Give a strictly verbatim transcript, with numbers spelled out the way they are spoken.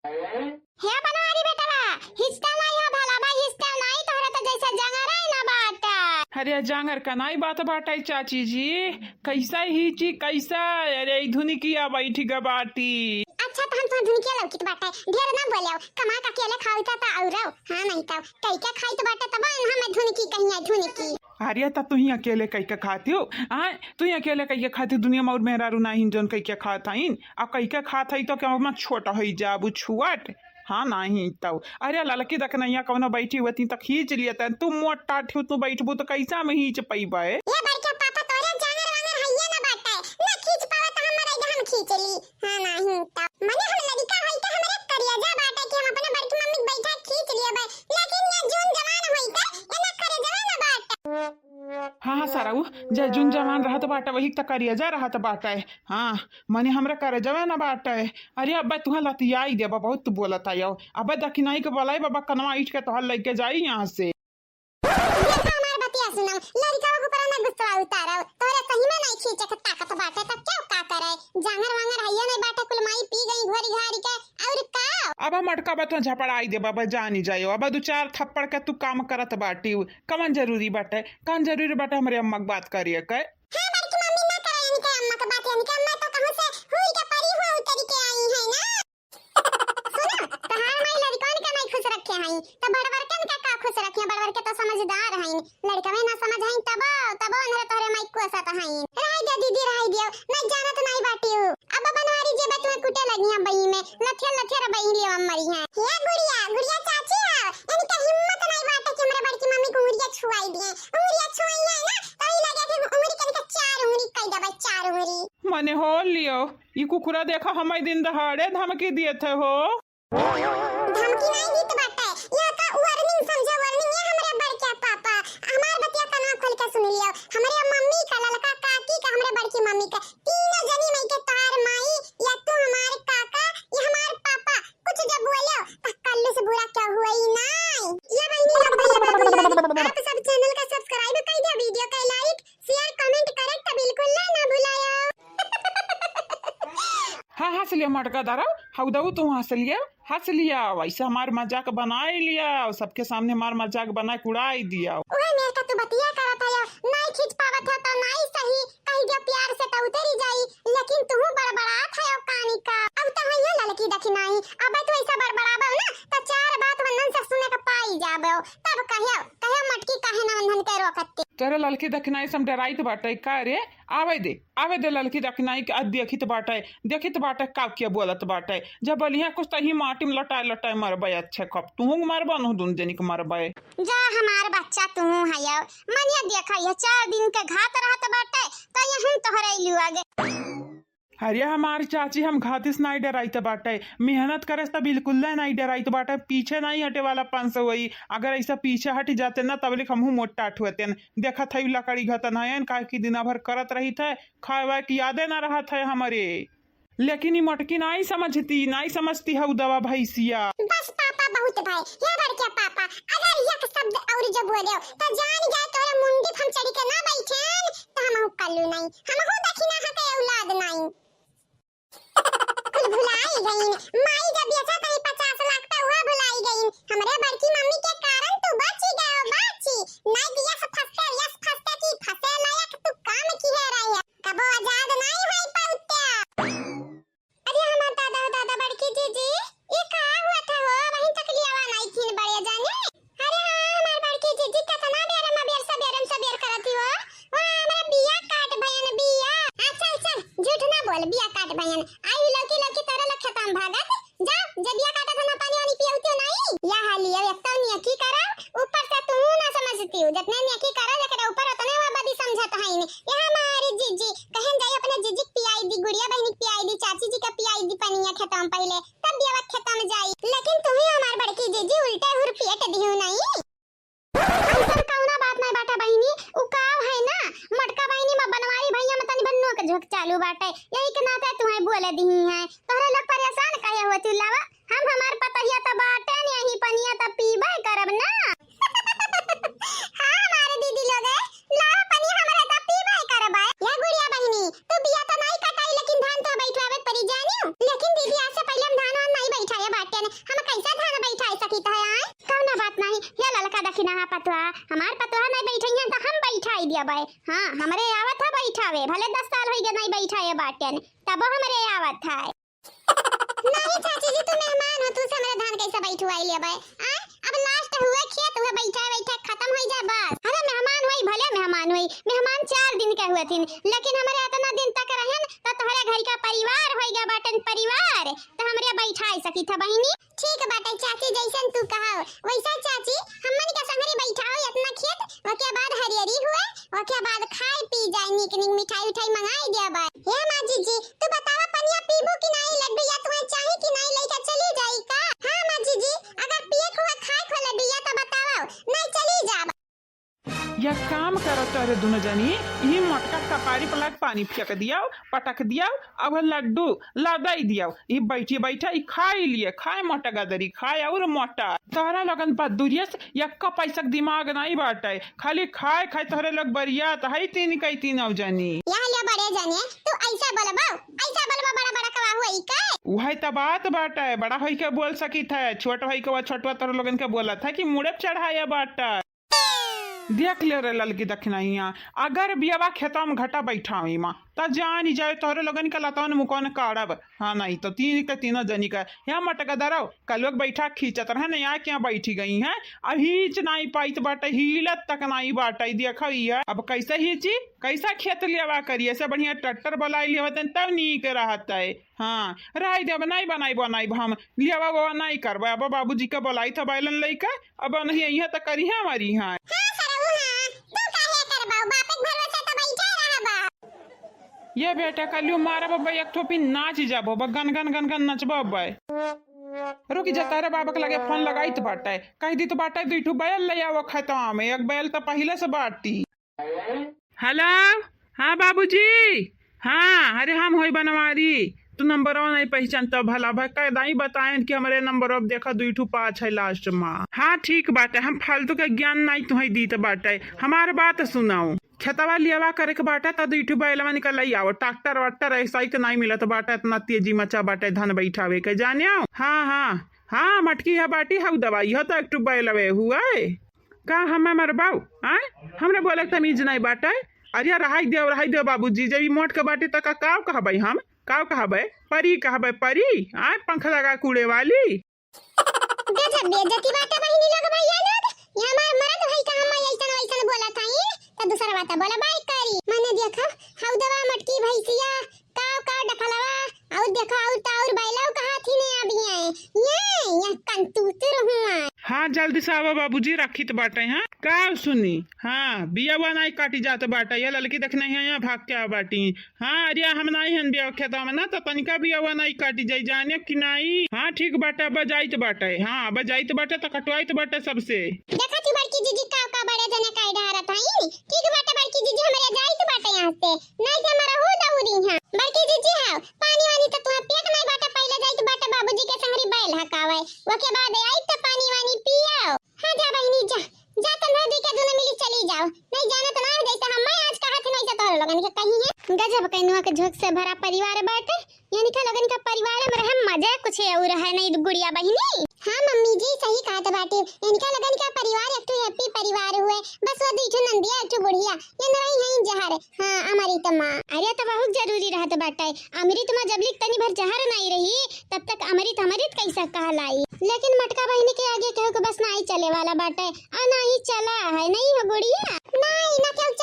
हे बनवारी बेटवा, हिचता नाई हो भला भाई, हिचता नाई, तोहरा तो जैसे जंगरा ही ना बाटा। अरे जांगर का नाई बात बाटे चाची जी, कैसा ही ची कैसा? अरे ई धुनिकिया बैठ ग बाटी। अच्छा तो हम तो धुनिकिया लौकित बाटे, ढेर ना बोलो, कमा का अकेले खाओ तो, तो और हाँ नहीं तो कई के खाई तो बाटे तब हम धुनिकी कहिया धुनिकी। अरे त तुही अकेले कई के खाती हो, आय तुही अकेले कई के खाती, दुनिया में और मेहरारू नाहीं जौन कई के खात हईन, आ कई के खात हई तो क्या हम छोट होई जाबू छुअट। हाँ नाहीं तो। अरे ललकी दखनैया कौनो बैठी हुई त खींच लिया तन, तू मोटा ठू तू बैठबू तो कैसा में खींच पईबे? ये बड़के पापा तोरे जांगर वांगर हइये ना बाटे, ना खींच पावे तो हम मरे हम खींच ली। हाँ नाहीं तो। मने हम लड़का होई के हमरे करेजा बाटे कि हम अपने बड़की मम्मी के बैठा खींच लियबे, लेकिन ये जून जवान होई के एना करेजवा ना बाटे। हाँ हाँ सरऊ, जे जून जवान रहत बाटे वही त करेजा रहत बाटे। हाँ मने हमरा करेजवा ना बाटे। अरे अब्बे तुहा लतियाई देबा, बहुत तू बोलत आयो। अब्बे दखिनाई के बोलाई बाबा कनवा ईठ के तोहर लइके जाई यहाँ से। देखा हमार बतिया सुनम, लड़का के ऊपर ना गुस्सा उतारो, तोरे सही में नहीं खींचे के ताकत बाटे, तब क्यों का करे? जांगर वांगर हइये नहीं बाटे, कुल माई पी गई घोरी घारी के, और का? अब हम अटका बा तो झपड़ाई देबा, बा जानी जायो। अब दू चार थप्पड़ के तू काम करत बाटी, कवन जरूरी बाटे, कवन जरूरी बाटे हमरे अम्मा के बात करिए के? हाँ, बड़की मम्मी ना करे इनके अम्मा के बात, इनके अम्मा तो कहूँ से हुई के परी हुआ उतरी के आई है ना। सुनो, तहार माई लड़कन के नहीं खुश रखे हई, तो बड़बड़कन के का खुश रखे? बड़बड़के तो समझदार हईन, लड़कवे ना समझ हईन, तबो, तबो उन्हरे तोहरे माई कोसत हईन। रह दे दीदी, रह दियो, नहीं जानत नहीं बाटियो। अब बनवारी जे बा तुम्हें कुटे लगी हैं बही में, लथेर लथेर बही लियो हम मरी हैं। हे गुड़िया, गुड़िया चाची आओ, इनके हिम्मत नहीं बाटे कि हमरे बड़की मम्मी को उंगलिया छुआई दिए। उंगलिया छुआई है ना, तो ई लगे कि उंगली के इनके चार उंगली कई दबा, चार उंगली। मने हो लियो, ई कुकुरा देखा हमारे दिन दहाड़े धमकी दिए थे हो। धमकी नहीं दीत बाटे, यह तो warning समझे, warning। ये हमरे बड़के पापा, हमार बतिया कनवा खोल के सुन लियो। हमरे मम्मी का, ललका काकी का, हमरे बड़की मम्मी का, तीनों जनी मई के, तोहार माई या तू हमार काका या हमार पापा कुछ जब बोलो तो कल्लू से बुरा क्या हुआ ही नहीं। ये बहनी लोग, भैया बाबू लोग, आप सब channel का subscribe कर दिया, video का like, share, comment करे तो बिल्कुल ना, ना भुलायो। हाँ, हँस लिया मटका दारा, हऊ दऊ तू हँस लिया, हँस लिया, वैसे हमार मजाक बनाई लिया, सबके सामने हमार मजाक बनाए के उड़ाई दिया। ओए मेर का तू बतिया करत है, नाई खींच पावत है तो नाई सही, कही दिया प्यार से तो उतरी जाई, लेकिन तू बड़बड़ात है कानी का। अब तो है ललकी दखिनाई, अब तू ऐसा बड़बड़ाबो ना तो चार बात वंदन से सुने के पाई जाबो, तब कहियो, कहियो मटकी काहे ना वंदन के रोकते। तोरे ललकी दखिनाई से हम डराइत बाटे का रे? आवे दे, आवे दे ललकी दखिनाई के, आज देखित बाटे, देखित बाटे का क्या बोलत बाटे। जब बोलिया कुछ तो ही माटी में लटाए लटाए मरबे, अच्छे कब तू मरबे, नहु दुन जनिक मरबे। जा हमार बच्चा तू हयो, मनिया देखा ये चार दिन के घात रहत बाटे, तो यहूँ तोहरे लुआ गे। अरे हमार चाची, हम घातिस नाई डराइत बाटे, मेहनत करे से त बिल्कुल नाई डराइत बाटे, पीछे नाई हटे वाला पंस होई। अगर ऐसा पीछे हट जाते ना, तबलिक हमहू मोटा ठुअतेन। देखत है लकड़ी घतन है, काहे कि दिना भर करत रहित है, खाए वाए की यादे ना रहत है हमरे। लेकिन ई मोटकी नाई समझती, नाई समझती हऊ दवा भैंसिया। बस पापा बहुत भाई, हे बड़के पापा, अगर एक शब्द और जो बोले तो जान जाए तोरे मुंडी हम चढ़ी के ना बैठेन, तो हम कल्लू नहीं, हम दखिना हके औलाद नहीं। कुल भुलाई गईन। माई जब बेचा तनी पचास लाख पे हुआ भुलाई गईन। हमरे बड़की मम्मी के कारण तू बची गयो, बची। नहीं तो यस फंसते, यस फंसते की फंसे लायक तू काम किहे रहे। कबो आजाद नहीं होई पौत्या। अरे हमार दादा, दादा बड़की जीजी, ये का हुआ था हो? वहीं तक लियावा नहीं थीन बड़े जाने। अरे हाँ, हमार बड़की जीजी, कितना बेर में बेर सबेरन सबेर करती हो। वहाँ हमरा बिया काट भयन बिया। आ, चल, चल, झूठ ना बोल, बिया काट भयन। आई लौकी लौकी तोरे लोग खेता में भागत। जा, जे बिया काटत हम पानी वानी पियौती हो नहीं। या हाली अब एक तो नियकी करब, ऊपर से तू ना समझती हो। जितने नियकी करब, एकरे ऊपर उतने वह बदी समझत हईन। ये हमारी जीजी, कहन जाई अपने जीजी के पियाई दी, गुड़िया बहनी के पियाई दी, चाची जी के पियाई दी पनिया खेता में पहले। तब बियावा खेता में जाई, लेकिन तुम्ही हमार बड़की जीजी उल्टे हुरपियट दिहू नहीं। ऐसन कौना बात नहीं बाटे बहिनी, उ काव है ना, मोटका बहिनी में बनवारी भैया में तनी बन्नो के झोंक चालू बाटे, यही के नाते तुम्हें बोले दिही है। तोहरे लोग परेशान काहे होती लावा, हम हमार पतहिया त बाटे नहीं, यही पनिया त पीबे करब ना। हाँ हमारे दीदी लोग है, लावा पनिया हमारे त पीबे करब। या गुड़िया बहिनी, तू बिया तो नहीं कटाई लेकिन धान तो बैठवावे पड़ी जानियो। लेकिन दीदी आज से पहले हम धान वान नहीं बैठाए बाटे। बाटेन, हम कैसे धान बैठाए सकित है, आय? कौनो बात नहीं, या ललका दखिनहा पतोहा, हमार पतोहा नहीं बैठइहैं त हम बैठाई दियबै। हाँ, हमरे आवत है बैठावे, भले दस साल होइगे नहीं बैठाए बाटेन, तबो हमरे आवत है। नहीं चाची जी, तू मेहमान हो, तू से हमरे धान कैसे बैठवाई लेबै? आय, अब last हुए खेत, हुए बैठा बैठा खत्म होई जा बस। अरे मेहमान होई, भले मेहमान होई, मेहमान चार दिन के हुए थिन, लेकिन हमरे इतना दिन तक रहन त तोहरे घर का परिवार होई गया बाटन परिवार, त हमरे बैठाई सकी था बहिनी। ठीक बाटे चाची, जैसन तू कहो वैसा चाची, हमन के संगरी बैठाओ इतना खेत, ओके बाद हरियरी हुए, ओके बाद खाए पी जाए, नीक नीक मिठाई उठाई मंगाई दिया बा। हे माँ जी जी, तू बतावा पनिया पीबू कि नहीं, लड्डू या तुम्हें चाही कि नहीं, लेके चली जाई का? हाँ माँ जी जी, अगर पिए के हुआ खाए के हुआ लड्डू या तो बतावा, नहीं चली जाब। या काम करत रे दुनो जनी, ई मोटका कपारी पर लाग पानी फेंक दियाओ, पटक दियाओ, अब लड्डू लदाई दियाओ, ई बैठी बैठा ई खाई लिए, खाए मोटा गदरी, खाए और मोटा। तोहरा लोगन बदुरिया से यक्का पैसा के दिमाग नहीं बाटे, खाली खाए खाए तोहरे लोग बरियात है तीन कई तीनों जनी। या ले बड़े जने, तू ऐसा बोलबो, ऐसा बोलबो, बड़ा बड़ा कवा हुआ ई का? उहे त बात बाटे, बड़ा होई के बोल सकित है, छोट होई के वो छोटवा तोहरे लोगन के बोलत है कि मुड़े चढ़ाया बाटे। देख ले रे ललकी दखिनहिया, अगर बियावा खेतवा में घटा बैठावी माँ, त जानी जाए तोहरे लोगन के लतवन मुकवन काढ़ब। हाँ, नहीं तो तीन के तीनों जनी का, या मटका दराव, कलुआ के बैठा खींचत रहे न, यहाँ क्या बैठी गई हैं, अब हीच नहीं पाइत बाटे, हीलत तक नहीं बाटे। देखो ये, अब कैसे हीची, कैसा खेत लेवा करी, ऐसे बढ़िया ट्रैक्टर बुलाई लेवत हैं, तब नीक रहत है। हाँ, रह दे, अब नहीं बनाई, बनाई हम, लेवा वो नहीं करबे, अब बाबूजी के बुलाई था बैलन लइके, अब नहीं यहाँ तक करी है हमारी। हाँ, हाँ सरऊ, हाँ, तू काहे करबा, बाप के भरोसे तो बैठे रहबा। ये बेटा, कलियो मारब अब, एक ठो पी नाच जाबो अब, गन गन गन गन नचबो अब। रुक जा, तारे बाबा के लगे फोन लगाई तो बाटे, कह दी तो बाटे, दू ठो बैल ले आवो खेतवा में, एक बैल तो पहले से बाटी। हेलो, हाँ बाबूजी, हाँ, अरे हम होई बनवारी, तू नंबरवा नहीं पहचानत भला भाई, कह दाई बताएन कि हमरे नंबरवा देखा दुई ठो पाँच है लास्ट में। हाँ ठीक बाटे, हम फालतू के ज्ञान नहीं तुहई दीत बाटे, हमार बात सुनाओ। खेतवा लियावा करे के बाटे त दुई ठो बैलवा निकल आई आओ, ट्रैक्टर वैक्टर ऐसा ही के नहीं मिलत बाटे, इतना तेजी मचा बाटे धान बैठावे के, जाने आओ। हाँ, हाँ, हाँ, मटकी है बाटी, हऊ दवाई हो तो एक ठो बैलवे हुए। का हमें मरबाऊ? आय? हमरे बोले के तमीज नहीं बाटे। अरे रहाई देव, रहाई देव बाबूजी, जब ई मोट के बाटी त का काव कहबै हम? काव कहबै? परी कहबै, परी? आय, पंख लगा के उड़े वाली? गजब बेइज्जती बाटे बहिनी लोग, भैया लोग। ये हमार मरद भाई का हम ऐसन वैसन बोला था, त दूसरा बात बोला बाई करी। मने देखो, हऊ दवा मटकी भैंसिया, काव काव डफलवा, और देखो, और तो और बैलाऊ कहा थी ने अब ये, ये, ये कंतूतुर हुआ। हाँ, जल्दी से आवा बाबूजी, रखित बाटे, हाँ? का सुनी? हाँ, बियावा नाई काटी जात बाटे, ये ललकी देख नहीं है, यहाँ भाग के आ बाटी। हाँ, अरे हम नाई हन बियावा खेतवा में ना, तो तनिका बियावा नाई काटी जाई, जाने कि नाई? हाँ, ठीक बाटे, अब जाइत बाटे, हाँ, अब जाइत बाटे, तो कटवाइत बाटे सबसे। देखा थी बड़की जीजी का, का बड़े जने का डहारत हई, ठीक बाटे बड़की जीजी, हमरे जाइत बाटे यहाँ से। नहीं से हमारा हो दौरी है। बड़की जीजी हाव, पानी वानी तो तुहां पियत नहीं बाटे, पहले जाइत बाटे बाबूजी के संगरी बैल हकावे, ओके बाद आइत तो पानी वानी पियो। हाँ जा बहिनी जा, जा तन्हा दी के दोनों मिली चली जाओ। नहीं जाना तो ना जैसे हम मैं आज कहा थे नहीं से तोहरे लोगन के कही है। गजब कैनुआ के झोंक से भरा परिवार बाटे, इनका लोगन का परिवार में रहम मजा कुछ और है नहीं गुड़िया बहिनी। हाँ मम्मी जी सही कहत बाटे, इनका लोगन का परिवार एक ठो happy परिवार हुए, बस वो दुई ठो नंदिया एक ठो बुढ़िया, ये न रही हैं जहर। हाँ अमृत माँ। अरे तो बहुत जरूरी रहत बाटे, अमृत माँ जब लिक तनी भर जहर नहीं रही तब तक अमृत अमृत कैसा कहलाई। लेकिन मटका बहिनी के आगे केहू के बस नाई चले वाला बाटे, आ नाई चला है, नहीं हो गुड़िया? नाई, ना केहू